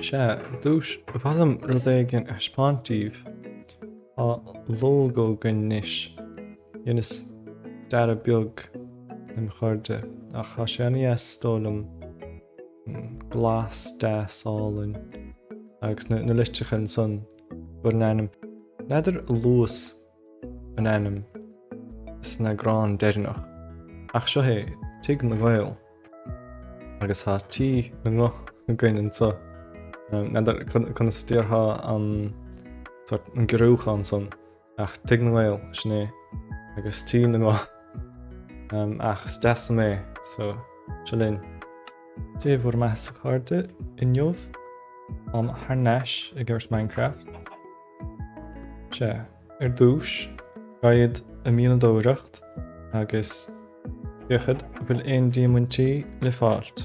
Sea, ar dtús, ba mhaith liom rud éigin a thaispeáint daoibh. Tá lógó againn anois. Dheineas dearadh beag le mo chairde, ach tá sé ana-dheas is dóigh liom. Glas deas álainn agus na litreacha ansan bhur n-ainm. N'fheadar an luas an ainm san eagrán deireanach, ach seo é Tigh na nGael. Agus tá Tí na nGuth againn anseo. N'fheadar conas a déarfá an sort an giorrúchán san, ach Tigh na nGael, sin é. Agus Tí na nGuth. Ach is deas liom é, so seo linn. Dé bhur mbeatha a chairde, inniu táim thar n-ais ag imirt Minecraft. Sea, ar dtús, raghad ag mianadóireacht agus féachfad an bhfuil aon diamaintí le fáilt.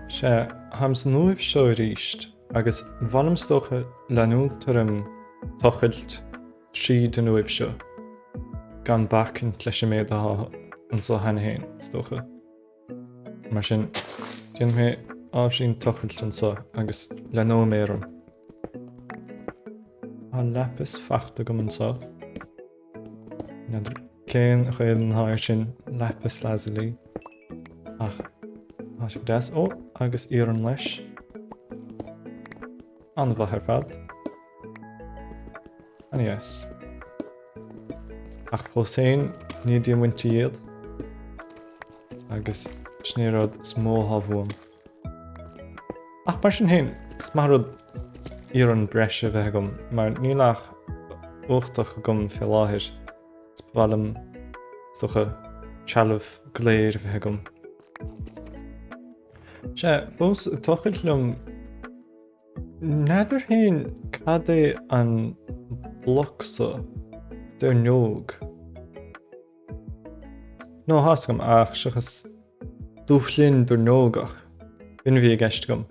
Sea, táim san uaimh seo arís agus ba mhaith liom is dócha leanúint orm tochailt tríd an uaimh seo, gan bacaint leis an méid atá anseo cheana féin, is dócha. Mar sin, déanfaidh mé ábhairín tochailt anseo agus leanóidh mé orm. Tá lapis fachta agam anseo. N'fheadar cén Ghaelainn atá air sin, lapis lazuli. Ach tá sé deas. Ó, agus iarann leis. An-mhaith ar fad. An-dheas. Ach fós féin, ní diamaintí iad. Agus sin é an rud is mó atá uaim. Ach mar sin féin, is maith rud iarann breise a bheith agam, mar níl ach uchtach agam fé láthair. Is ba mhaith liom, is dócha, trealamh go léir a bheith agam. Sea, fós ag tochailt liom N'fheadar féin cad é an bloc so doirneog. Nó thá's agam ach seachas dúshlinn doirneogach. B'in a bhí i gceist agam.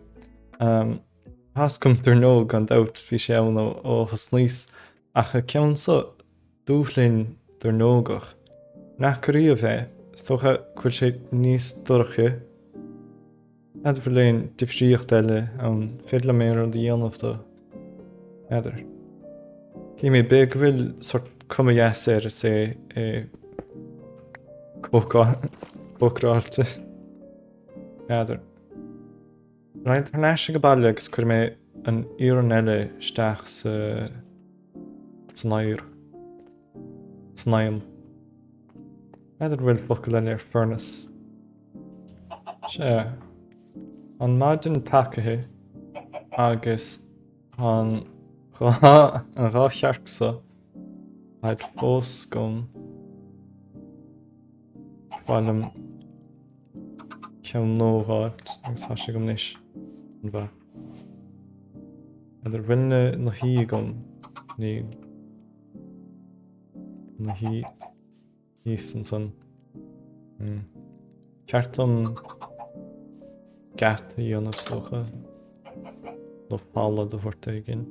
Thá's agam doirneog gan dabht, bhí sé ann ó thosnaíos, ach an ceann so, dúshlinn doirneogach. N'fheaca riamh é, is dócha go bhfuil sé níos dorcha. N'fheadar bhfuil aon difríocht eile ann, féidir liom aon rud a dhéanamh dó? N'fheadar. Cím é, b'fhéidir go bhfuil sort cuma dheas air is é é cócaráilte. N'fheadar. Raghad thar n-ais ag an baile agus cuirfidh mé an iarann eile isteach sa san oighear. San oigheann. N'fheadar bhfuil focal eile ar furnace. Sea. An maidin tagaithe agus an an dá chearc so táid fós agam. Ba mhaith liom ceann nua a dh'fháilt agus tá sé agam anois. An-mhaith. N'fheadar bhfuil na na haoi agam. Níl. Na haoi thíos ansan. Hmm. Ceart dom geata a dhéanamh is dócha. Nó falla de shórt éigin.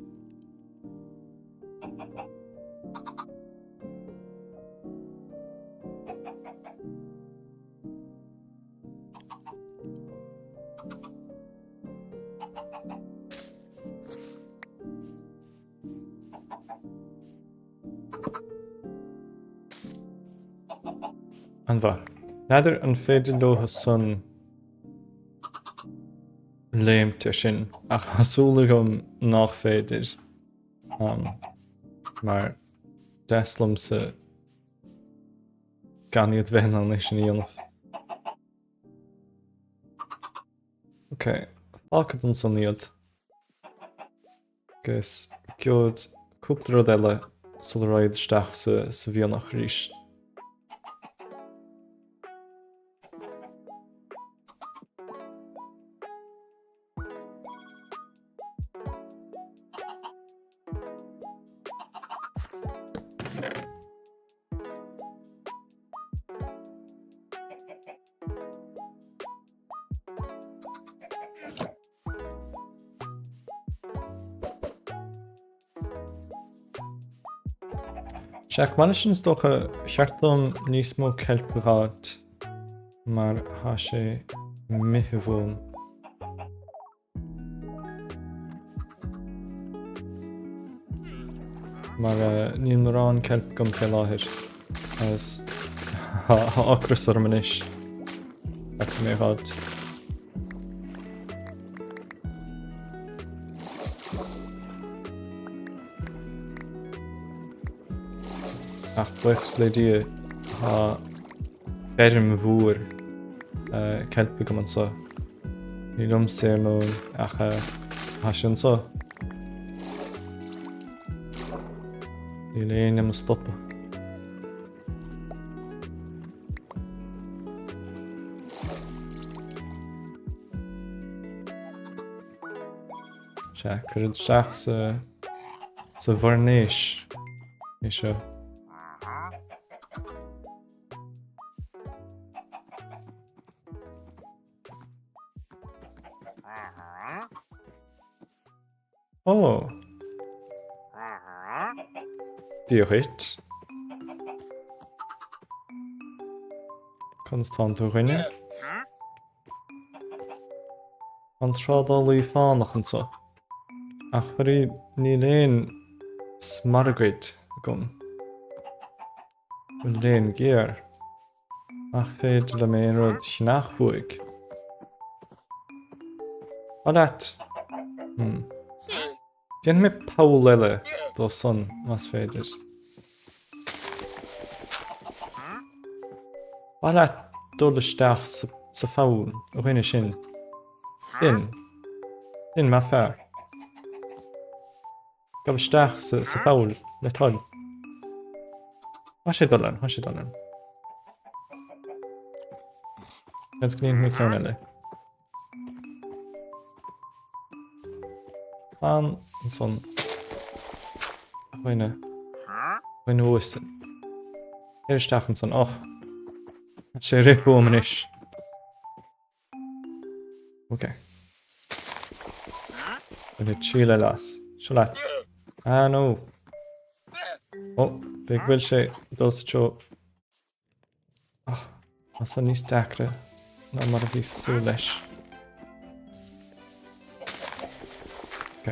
An-mhaith. N'fheadar an féidir leo san léimt ar sin, ach tá súil agam nach féidir. Mar deas liomsa gan iad bheith in ann é sin a dhéanamh. Ok, fágfad ansan iad. Agus gheobhad cúpla rud eile sula raghad isteach sa, sa mhianach arís. Sea, chomh maith leis sin is dócha, cheart dom níos mó ceilp a dh'fháilt mar tá sé imithe uaim. Mar níl mórán ceilp agam fé láthair agus tá ocras orm anois. Caithfidh mé a fháilt. Ach buíochas le Dia tá feirm mhór ceilp agam anseo. Ní liomsa ar ndóigh ach tá sé anseo. Níl éinne i mo stopadh. Sea, cuir isteach sa sa bhfoirnéis é seo. Ó! Dia dhuit. Conas tánn tú a dhuine? An trádálaí fánach anseo. Ach faraor níl aon smaragaid agam. Bhfuil aon gear. Nach féidir liom aon rud a cheannach uaidh. Ba leat. Hmm. Déanfaidh mé poll eile dó san, más féidir. Ba leat dul isteach sa pholl, a dhuine sin. Sin. Sin, maith fear. Gabh isteach sa pholl, le toil. Tá sé dul ann, tá sé dul ann. Seans go ndéanfaidh mé ceann eile. Fan ansan. A dhuine. A dhuine uasail. Téir isteach ansan. Och. Tá sé ag rith uaim anois. Ok. Bainfidh triail eile as. Seo leat. Ah no. Ó, b'fhéidir go bhfuil sé ag dul sa treo. Ach, tá san níos deacra ná mar a bhíos ag súil leis. Ok.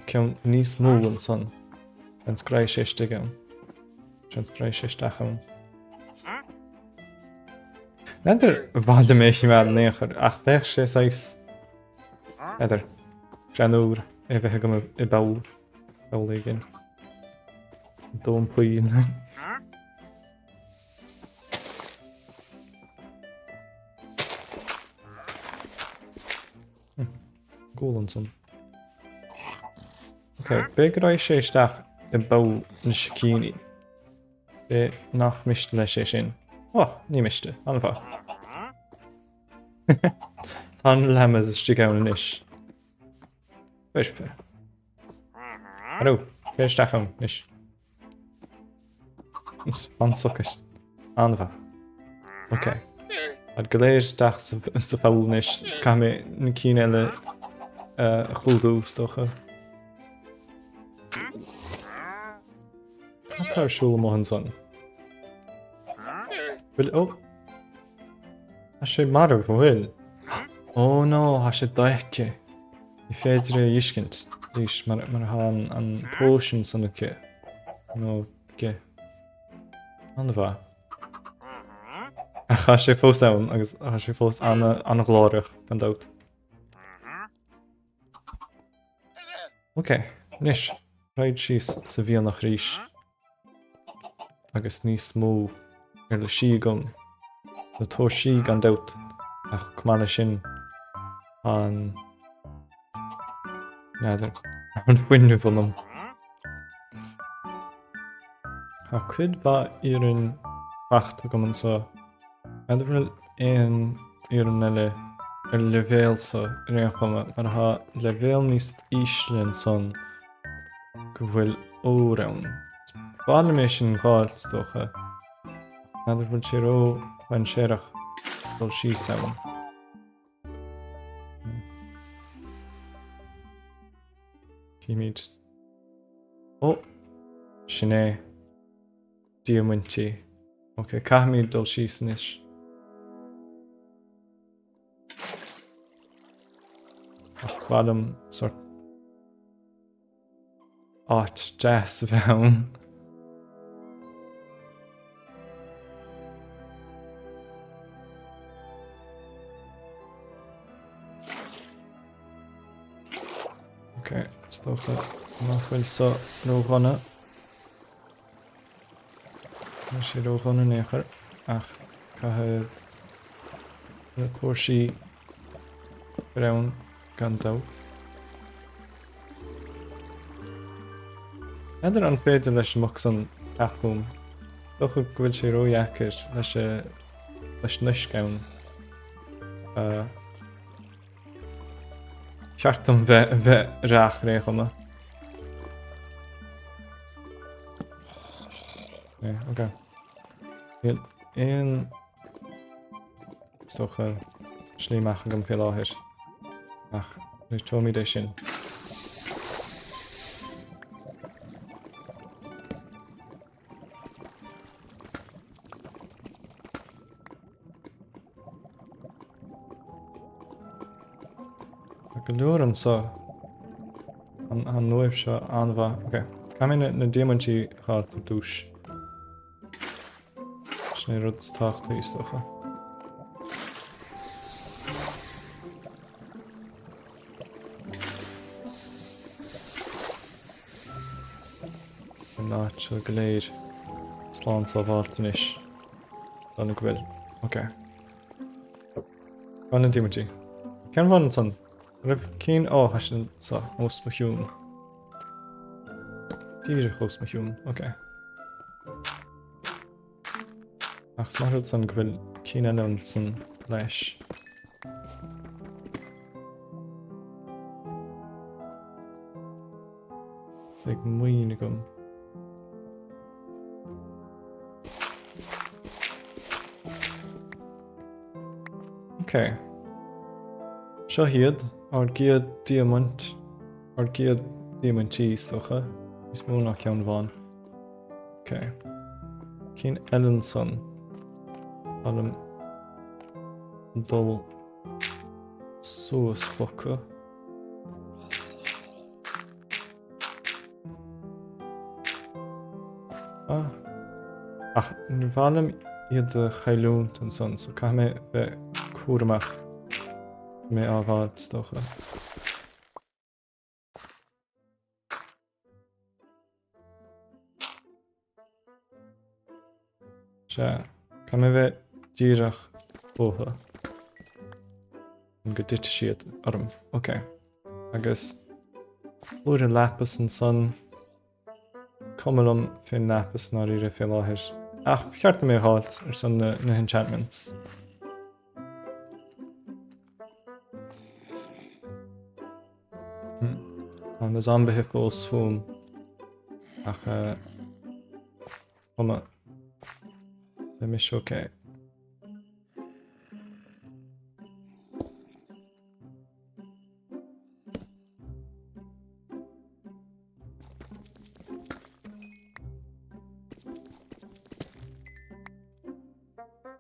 Ceann níos mó ansan. Seans go raghaidh sé istigh ann. Seans go raghaidh sé isteach ann. N'fheadar ar mhaith liom é a choimeád in aon chor, ach bheadh sé saghas, n'fheadar, greannmhar é a bheith agam i bpoll, poll éigin. Dónn poill. Gual ansan. Ok, b'fhéidir go raghaidh sé isteach i bpoll na sicíní. B'fhéidir nach miste leis é sin. Ó, ní miste, an-mhaith. Tá na llamas istigh ann anois. Foirfe. Arú, téir isteach ann anois. Fan socair. An-mhaith. Ok. Táid go léir isteach sa pholl anois, is caithfidh mé na cinn eile a chlúdú, is dócha. Cad tá ar siúl amuigh ansan? Bhfuil, ó! Tá sé marbh, an bhfuil? Ó no, tá sé dofheicthe. Ní féidir é a fheiscint arís mar mar atá an, an potion san aici. Nó aige. An-mhaith. Ach tá sé fós ann agus tá sé fós an-ghlórach, gan dabht. Ok, anois, raghaid síos sa mhianach arís agus níos mó uirlisí agam. Na tóirsí gan dabht, ach chomh maith leis sin an n'fheadar, an fuinneamh ionam. Tá cuid mhaith iarainn fachta agam anseo. N'fheadar an bhfuil aon iarann eile ar an leibhéal so ar aon chuma, mar tá leibhéal níos ísle ansan go bhfuil ór ann. Is mhaith liom é sin a fháil, is dócha. N'fheadar an bhfuil sé ró-dhainséarach dul síos ann. Címid. Ó! Sin é. Diamaintí. Ok, caithfimid dul síos anois. Ach ba mhaith liom sort. Áit deas a bheith ann. Ok, is dócha nach bhfuil seo ródhona. Níl sé ródhona in aon chor, ach caithfidh na póirsí brown gan dabht. N'fheadar an féidir leis an mboc san teacht chugam. Dócha go bhfuil sé ródheacair leis leis an uisce ann. Cheart dom bheith bheith reach ar aon chuma. Ok. Níl aon Is dócha slí amach agam faoi láthair ach réiteoimid é sin. Tá go leor anseo. An, an uaimh seo an-mhaith. Ok, caithfidh mé na, na diamaintí a fháil ar dtús. Sin é rud is tábhachtaí is dócha. An áit seo go léir slán sábháilte anois. Dona go bhfuil. Ok. Fan na diamaintí. Cén bhun ansan? Raibh cinn ó tá sin anseo os mo chionn. Díreach os mo chionn, ok. Ach is maith rud san go bhfuil cinn eile ansan leis. Beidh muinín agam. Ok. Seo iad, ár gcéad diamaint, ár gcéad diamaintí is dócha, níos mó ná ceann amháin. Ok. Cinn eile ansan. Ba mhaith liom dul suas chucu. Ah. Ach ní mhaith liom iad a chailliúint ansan, so caithfidh mé bheith cúramach mé á bhfad, is dócha. Sea, caithfidh mé bheith díreach fúthu. Go dtitfidh siad orm. Ok. Agus blúire lapis ansan. Cuma liom fén lapis i ndáiríre fé láthair. Ach ba cheart dom é a fháilt ar son na, na enchantments. Tá na zombaithe fós fúm. Ach eh, cuma. Beidh mise ok.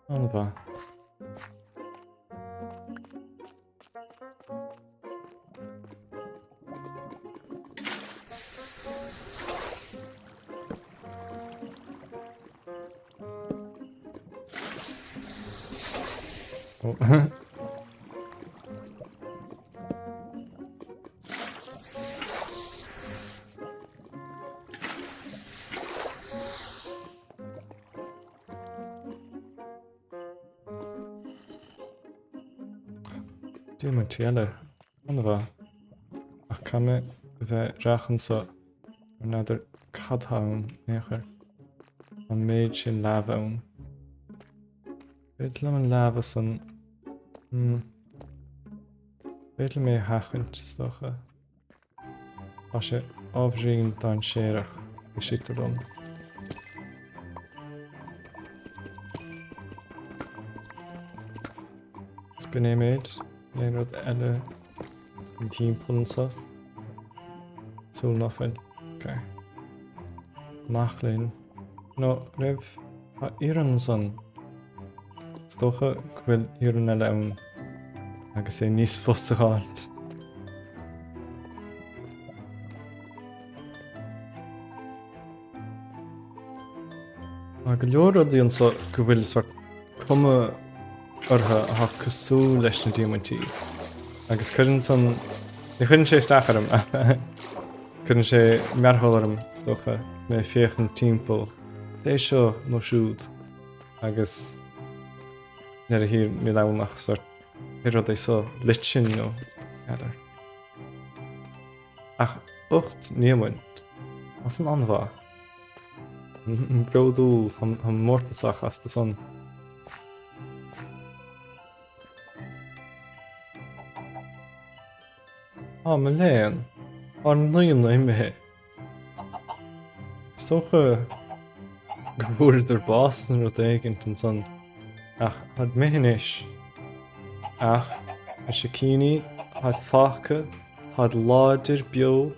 An-mhaith. Oh. Diamaintí eile. An-mhaith. Ach caithfidh mé bheith reach anseo mar n'fheadar cad tá ann in aon chor. An méid sin lava ann. Féidir liom an lava san... Hmm. Féidir liom é a sheachaint is dócha. Tá sé ábhairín dainséarach, insítear dom. Is b'in é an méid, níl aon rud eile im thimpeall anseo. Súil ná fuil. Ok. Amach linn. Nó raibh tá iarann ansan. Is dócha go bhfuil iarann eile ann agus é níos fusa a fháilt. Tá go leor rudaí anseo go bhfuil sort cuma orthu atá cosúil leis na diamaintí. Agus cuireann san... Ní chuireann sé isteach orm ach cuireann sé mearbhall orm, is dócha, is mé ag féachaint timpeall. É seo nó siúd. Agus i ndeireadh thiar níl ann ach sort pé rud é seo, lichen nó n'fheadar. Ach 8 ndiamaint, tá san an-mhaith. Bródúil, táim mórtasach astu san. Á, mo léan, ár ndaoine imithe. Is dócha go bhfuaireadar bás nó rud éigint ansan, ach táid imithe anois. Ach na sicíní, táid fágtha, táid láidir beo.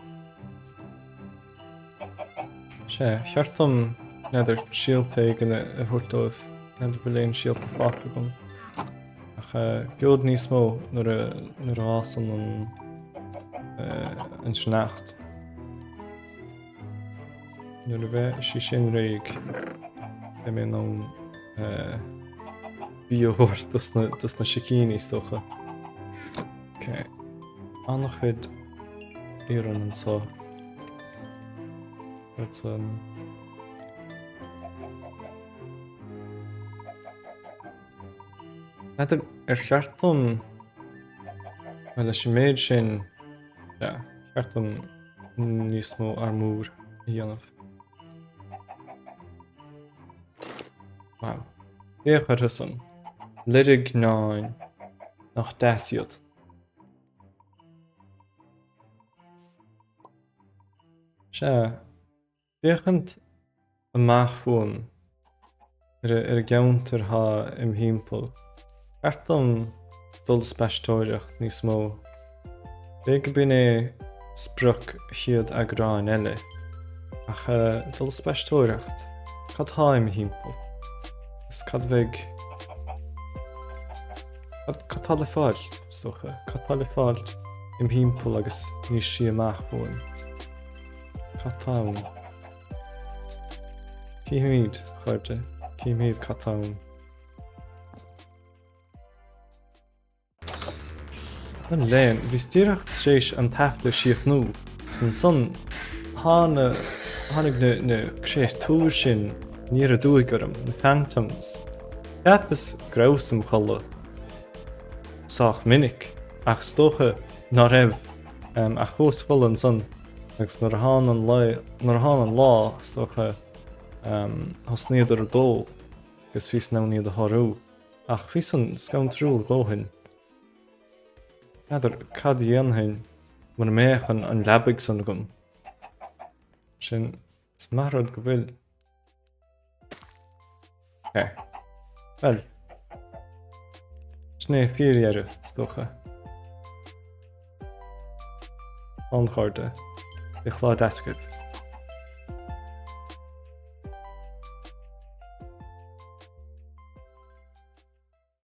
Sea, cheart dom, n'fheadar, síolta éigin a thabhairt dóibh, n'fheadar an bhfuil aon síolta fágtha agam. Ach gheobhad níos mó nuair a nuair a fhásann an an sneachta. Nuair a bheidh sí sin réidh, beidh mé in ann bia a thabhairt dos na dos na sicíní is dócha. Ok. An-chuid iarann anseo. Rud san. N'fheadar ar cheart dom bhuel leis an méid sin yeah, cheart dom níos mó armúr a dhéanamh. Wow. Féach orthu san. Loirgneáin. Nach deas iad. Sea, Féachaint amach uaim ar an gceantar atá im thimpeall. Cheart dom dul spaisteoireacht níos mó. B'fhéidir go b'in é sprioc chéad eagráin eile. Ach dul spaisteoireacht, cad tá im thimpeall? Is cad a bheidh... Cad tá le fáilt, is dócha? Cad tá le fáilt im thimpeall agus níos sia amach uaim? Cad tá ann? Cífimid, a chairde, cífimid cad tá ann. Mo léan, bhíos díreach tar éis an taifead a chríochnú, is ansan tháinig, tháinig na, na créatúir sin aniar aduaidh orm, na phantoms. Cheapas go rabhas im chodladh sách minic, ach is dócha ná raibh, ach chuas a chodladh ansan. Agus nuair a thána an lae, nuair a thána an lá, is dócha, thosnaíodar ag dó agus bhíos in ann iad a shárú. Ach bhí san scantrúil a dhóthain. N'fheadar cad a dhéanfainn mura mbeadh an, an leabaidh san agam. Sin, is maith rud go bhfuil. Ok. Bhuel. Sin é fíordheireadh, is dócha. Slán a chairde. Bíodh lá deas agaibh.